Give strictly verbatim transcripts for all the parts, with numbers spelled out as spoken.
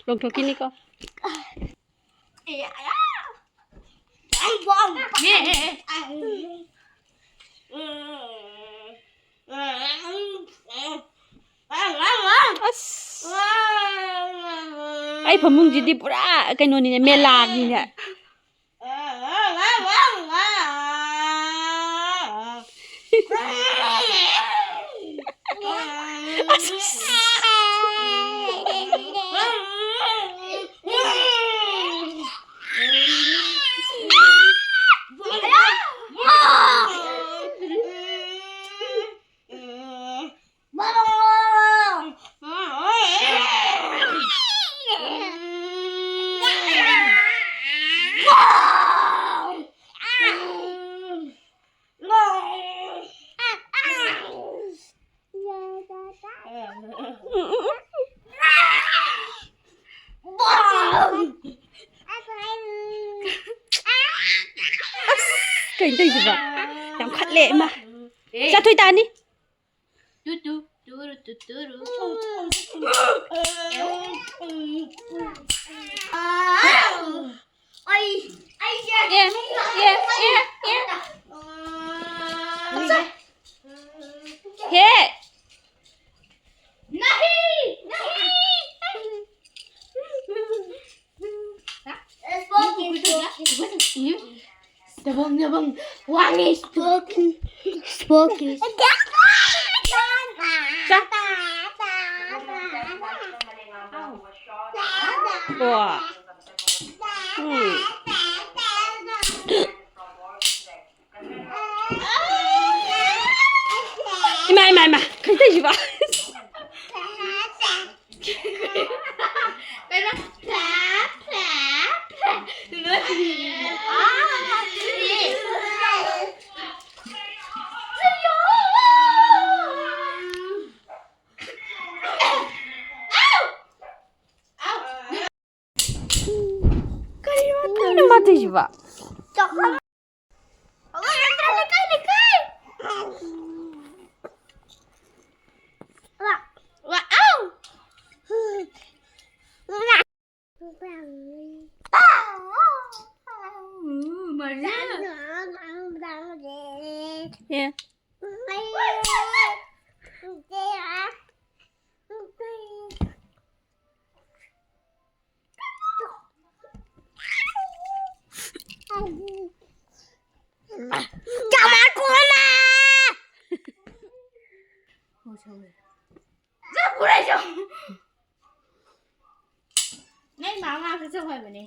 ꯂꯣꯡꯊꯣꯛꯈꯤꯅꯤꯀꯣ꯫ ꯑꯁ꯫ ꯑꯩ ꯐꯃꯨꯡꯁꯤꯗꯤ ꯄꯨꯔꯥ ꯀꯩꯅꯣꯅꯤꯅꯦ, ꯃꯦꯂꯥꯒꯤꯅꯦ꯫ ꯑꯁ꯫ ꯑꯁ, ꯀꯩꯅꯣ ꯇꯧꯔꯤꯁꯤꯕꯣ? ꯌꯥꯝ ꯈꯠꯂꯦ, ꯏꯃꯥ꯫ ꯆꯥꯊꯣꯏ ꯇꯥꯅꯤ꯫ ꯇꯨ ꯇꯨ, ꯇꯨꯔꯨ ꯇꯨ ꯇꯨꯔꯨ꯫ ꯑꯩ, ꯑꯩꯁꯦ ꯑꯦ, ꯑꯦ, ꯑꯦ, ꯑꯦ꯫ ꯍꯦ! ꯅꯍꯤ! ꯅꯍꯤ! ꯗꯕꯪ, ꯗꯕꯪ, ꯋꯥꯡꯉꯤ꯫ ꯏꯁꯄꯣꯀꯤ, ꯏꯁꯄꯣꯀꯤ꯫ ꯆꯥ꯫ ꯀꯣ꯫ ꯎꯝ꯫ ꯏꯃꯥ, ꯏꯃꯥ, ꯏꯃꯥ, ꯀꯩꯅꯣ ꯇꯧꯔꯤꯁꯤꯕꯣ? ꯀꯔꯤꯅꯣ ꯃꯥ ꯇꯧꯔꯤꯁꯤꯕꯣ? ꯆꯥꯎꯈꯠ-, ꯂꯩꯀꯥꯏ, ꯂꯩꯀꯥꯏ꯫ ꯋꯥ, ꯋꯥ, ꯑꯥꯎ꯫ ꯑꯦ꯫ ꯆꯥꯃ ꯀꯣꯟꯅ꯫ ꯅꯪ ꯃꯥ ꯉꯥꯛꯇ ꯆꯠꯈ꯭ꯔꯕꯅꯦ꯫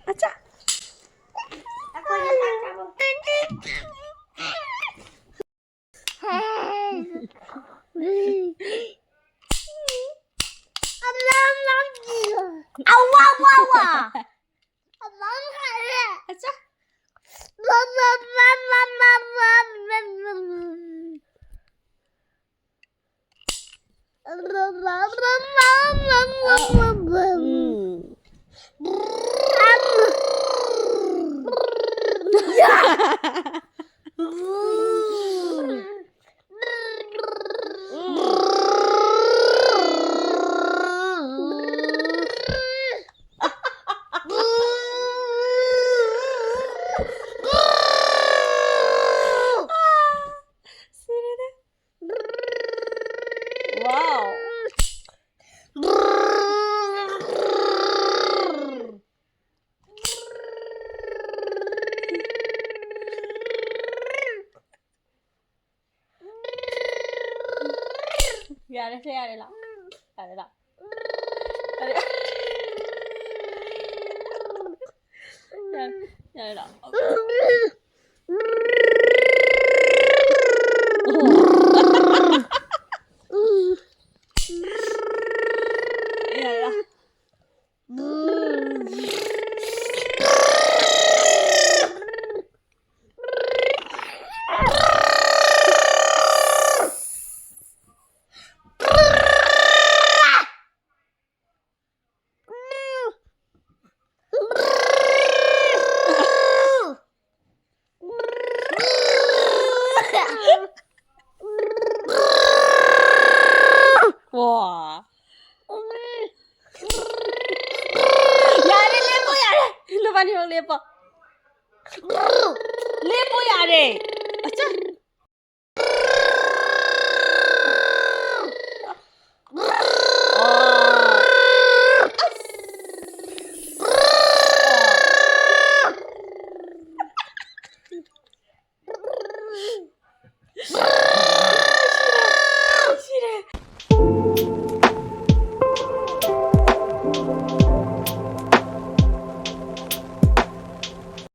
ꯑꯆꯥ꯫ ꯑꯋꯥ, ꯋꯥ, ꯋꯥ꯫ ꯑꯆꯥ꯫ ꯁꯤꯔꯦꯗ꯫ ꯋꯥꯎ꯫ ꯌꯥꯔꯦꯁꯦ, ꯌꯥꯔꯦ, ꯂꯥꯛꯑꯣ꯫ ꯌꯥꯔꯦ, ꯂꯥꯛꯑꯣ꯫ ꯌꯥꯔꯦ꯫ ꯌꯥꯔꯦ, ꯌꯥꯔꯦ, ꯂꯥꯛꯑꯣ꯫ ꯌꯥꯔꯦ, ꯂꯥꯛꯑꯣ꯫ ꯄꯣ꯫ ꯌꯥꯔꯦ, ꯂꯦꯞꯄꯣ, ꯌꯥꯔꯦ꯫ ꯅꯕꯥꯅꯤꯃꯛ ꯂꯦꯞꯄꯣ꯫ ꯂꯦꯞꯄꯣ, ꯌꯥꯔꯦ꯫ ꯑꯆꯥ꯫